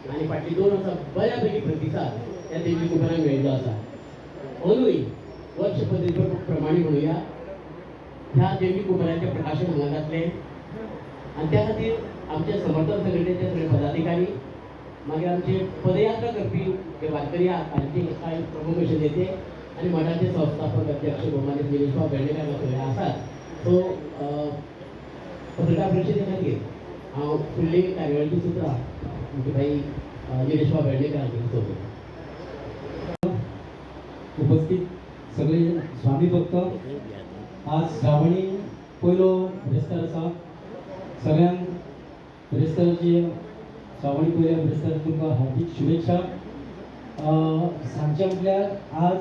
आनी फाटलीं 2 वर्सां बऱ्या पैकी प्रतिसाद ह्या देणगी कुपनाक मेळिल्लो आसा. अंदूय वर्ष पद्दती प्रमाणे म्हणुया, ह्या देणगी कुपनाचें प्रकाशन हांगा जातलें आनी त्या खातीर आमचे समर्थन संघटनेचे सगळे पदाधिकारी, मागीर आमचे पदयात्रा करपी जे वारकरी आहात तांचे कांय प्रमुख अशे नेते आनी मठाचे संस्थापक अध्यक्ष भोवमानेस्त निलेशबाब वेर्णेकर हांगा सगळे आसात. सो पत्रकार परिशदे खातीर हांव फुडली कार्यावळीची सुत्रां आमचे भाई निलेशबाब वेर्णेकर हांचे सोंपयतां. उपस्थित सगळे स्वामी भक्त, आज श्रावणी पयलो बिरेस्तार आसा. सगळ्यांक बिरेस्ताराची, श्रावणी पयल्या बिरेस्ताराची तुमकां हार्दीक शुभेच्छा. सांगचें म्हटल्यार आज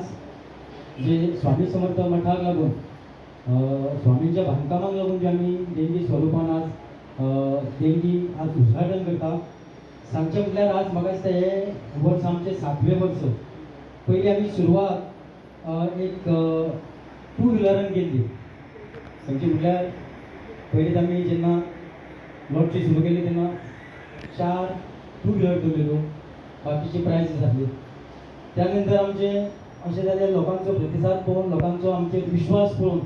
जे स्वामी समर्थ मठाक लागून, स्वामींच्या बांदकामाक लागून जे आमी देणगी स्वरुपान आज देणगी आज उद्घाटन करता, सांगचें म्हटल्यार आज म्हाका दिसता हें वर्स आमचें सातवें वर्स. पयलीं आमी सुरवात एक टू व्हिलरान केल्ली. सांगचें म्हटल्यार पयलींच आमी जेन्ना लॉटरी सुरू केली तेन्ना चार टू व्हिलर दवरलेल्यो, बाकीचे प्रायजीस आसले. त्या नंतर आमचें अशें जालें, लोकांचो प्रतिसाद पळोवन, लोकांचो आमचेर विश्वास पळोवन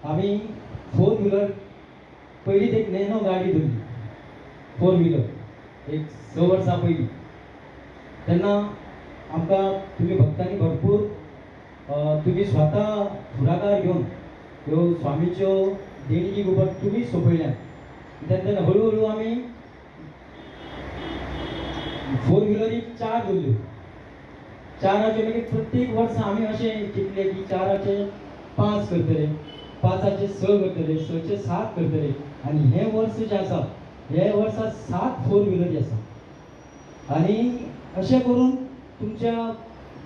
आमी फोर व्हिलर, पयलींच एक नॅनो गाडी दवरली, फोर व्हिलर, एक 6 वर्सां पयलीं. तेन्ना आमकां तुमी भक्तांनी भरपूर तुमी स्वता फुडाकार घेवन ह्यो स्वामीच्यो देणगी घेवपाक तुमी सोंपयल्यात. तेन्ना हळू हळू आमी फोर व्हिलरी चार दवरल्यो. चाराचे मागीर प्रत्येक वर्सा आमी अशें चिंतलें की चाराचे पांच करतले, पांचाचे स करतले, सचे सात करतले आनी हें वर्स जें आसा, हे वर्सा सात फोर व्हिलरी आसा. आनी अशें करून तुमच्या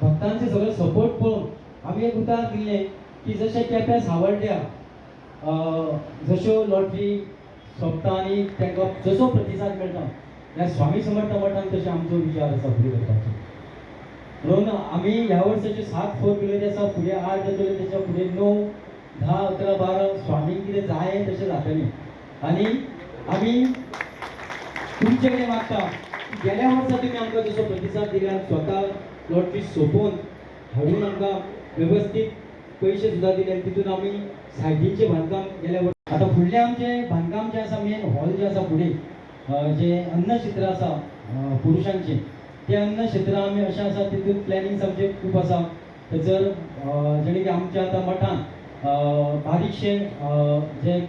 भक्तांचे सगळे सपोर्ट पळोवन आमी एक उतार दिल्लें की जशें केप्यां सावड्ड्या जश्यो लॉटरी सोंपता आनी तांकां जसो प्रतिसाद मेळटा, ह्या स्वामी समर्थ मठान तशें आमचो विचार आसा फुडें करपाचो. म्हणून आमी ह्या वर्साचे सात फोर व्हिलरी आसा, फुडें आठ जातले, तेच्या फुडें 9, 10, 11, 12, स्वामीक कितें जाय तशें जातलें. आनी आमी तुमचे कडेन मागता की गेल्या वर्सा तुमी आमकां जसो प्रतिसाद दिला, स्वता लॉटरी सोंपोवन हाडून आमकां वेवस्थीत पयशे सुद्दां दिले आनी तितून आमी सायटींचें बांदकाम गेल्या वर्सा. आतां फुडलें आमचें बांदकाम जें आसा, मेन हॉल जें आसा, फुडें जें अन्नक्षेत्र आसा पुरुशांचें, तें अन्नक्षेत्र आमी अशें आसा, तितून प्लॅनिंग्स आमचे खूब आसा थंयसर, जेणे की आमच्या आतां मठान बारीकशें जे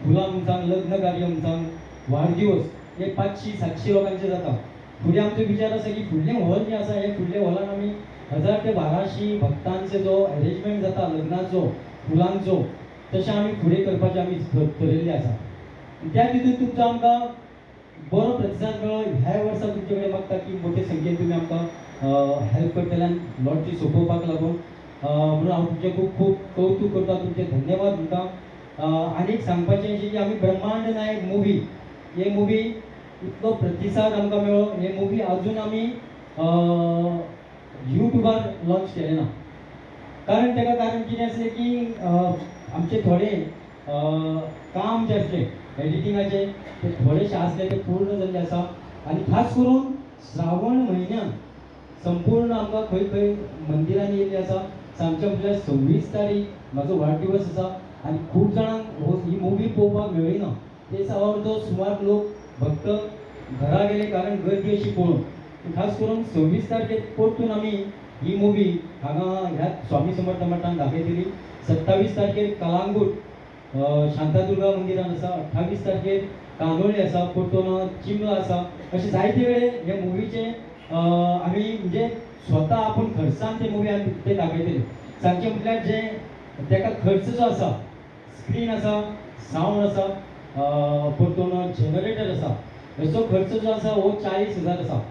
फुलां म्हणसांग, लग्न कार्य म्हणसांग, वाडदिवस हे 500 700 लोकांचे जाता. फुडें आमचो विचार आसा की फुडलें हॉल जें आसा, हे फुडल्या हॉलान आमी 1000 ते 1200 भक्तांचो जो एरेंजमेंट जाता लग्नाचो, फुलांचो, तशें आमी फुडें करपाचें आमी थरयल्लें आसा. त्या तितून तुमचो आमकां बरो प्रतिसाद मेळ्ळो. ह्याय वर्सा तुमचे कडेन मागता की मोठे संख्येन तुमी आमकां हेल्प करतले आनी लॉटरी सोंपोवपाक लागून म्हणून हांव तुमचें खूब खूब कौतूक करता, तुमचें धन्यवाद म्हणटा. आनी एक सांगपाचें अशें की आमी ब्रह्मांड नायक मुवी, हे मुवी इतलो प्रतिसाद आमकां मेळ्ळो. हे मुवी अजून आमी युट्यूबार लॉन्च केलें ना, कारण ताका कारण कितें आसलें की आमचे थोडे काम जें आसलें एडिटिंगाचें, ते थोडेशें आसलें, तें पूर्ण जाल्लें आसा. आनी खास करून श्रावण म्हयन्यान संपूर्ण आमकां खंय खंय मंदिरांनी येयल्लें आसा. सांगचें म्हटल्यार 26 तारीख म्हाजो वाडदिवस आसा आनी खूब जाणांक हो ही मुवी पळोवपाक मेळ्ळी ना. ते दिसा अर्दो सुमार लोक भक्त घरा गेले, कारण गर्दी अशी पळोवन. खास करून 26 तारखेक परतून आमी ही मुवी हांगा ह्या स्वामी समर्थ मठान दाखयतली. 27 तारखेर कलांगूट शांतादुर्गा मंदिरान आसा, 28 तारखेर कांदोळे आसा, परतून चिमला आसा. अशे जायते वेळे हे मुवीचे आमी म्हणजे स्वता आपूण खर्चान ते मुवी आमी ते दाखयतले. सांगचें म्हटल्यार जे तेका खर्च जो आसा, स्क्रीन आसा, सावंड आसा, परतून जनरेटर आसा, हेचो खर्च जो आसा हो 40,000 आसा.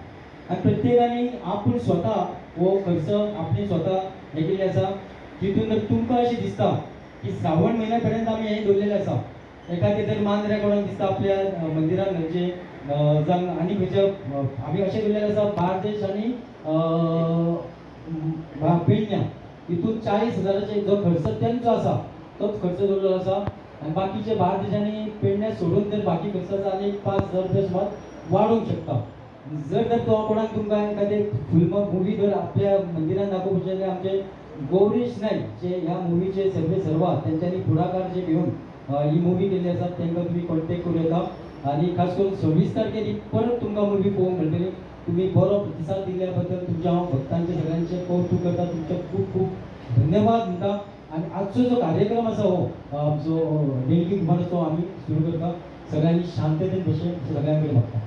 आनी प्रत्येकानी आपूण स्वता हो खर्च आपणे स्वता हें केल्लें आसा. तितून जर तुमकां अशें दिसता की श्रावण म्हयन्या पर्यंत आमी हें दवरलेलें आसा, एखादें जर मान रेकॉर्डान दिसता आपल्या मंदिरान म्हणजे जावं आनी खंयच्या, आमी अशें दवरलेलें आसा, बार्देश आनी पेडण्या हितून 40 हजाराचे जो खर्च तेंचो आसा तोच खर्च दवरलेलो आसा आनी बाकीचे बार्देश आनी पेडण्या सोडून जर बाकी खर्च आसा आनी एक 5,000 रुपया सुमार वाडोवंक शकता. जर तर तो कोणाक तुमकां एखादें फिल्म मुवी जर आपल्या मंदिरान दाखोवपाचें जाल्यार आमचे गौरीश नायक जे ह्या मुवीचे सर्वे सर्वा तेंच्यांनी फुडाकार जे घेवन ही मुवी केल्ली आसा, तांकां तुमी कॉन्टेक्ट करूं येता. आनी खास करून 26 तारखेर ही परत तुमकां मुवी पळोवंक मेळटली. तुमी बरो प्रतिसाद दिल्ल्या बद्दल तुमच्या हांव भक्तांचे सगळ्यांचे कौतूक करता, तुमचे खूब खूब धन्यवाद म्हणटा. आनी आजचो जो कार्यक्रम आसा हो आमचो देणगी कुमाराचो आमी सुरू करता. सगळ्यांनी शांततेन बशें सगळ्यां कडेन मागता.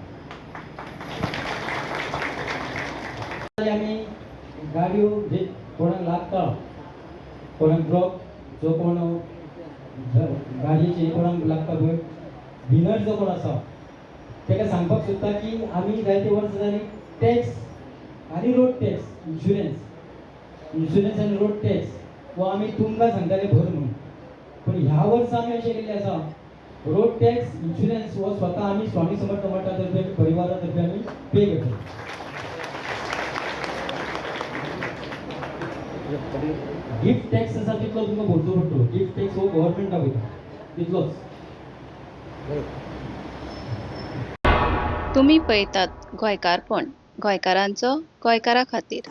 आमी गाडयो जे कोणाक लागता, कोणाक ड्रॉप जो कोण गाडयेचे कोणाक लागता पळय, विनर जो कोण आसा ताका सांगपाक सोदता की आमी जायते वर्सां जालीं टॅक्स आनी रोड टॅक्स, इन्शुरन्स इन्शुरन्स आनी रोड टॅक्स हो आमी तुमकां सांगताले भर म्हणून. पूण ह्या वर्सा आमी अशें केल्लें आसा, रोड टॅक्स इन्शुरन्स हो स्वता आमी स्वामी समर्थ मठा तर्फे, परिवारा तर्फे आमी पे करतले. गिफ्ट टॅक्स आसा तितलो तुमकां भरचो पडटलो. गिफ्ट टॅक्स हो गव्हर्मेंटाक वयता तितलोच. तुमी पळयतात गोंयकारपण, गोंयकारांचो गोंयकारा खातीर.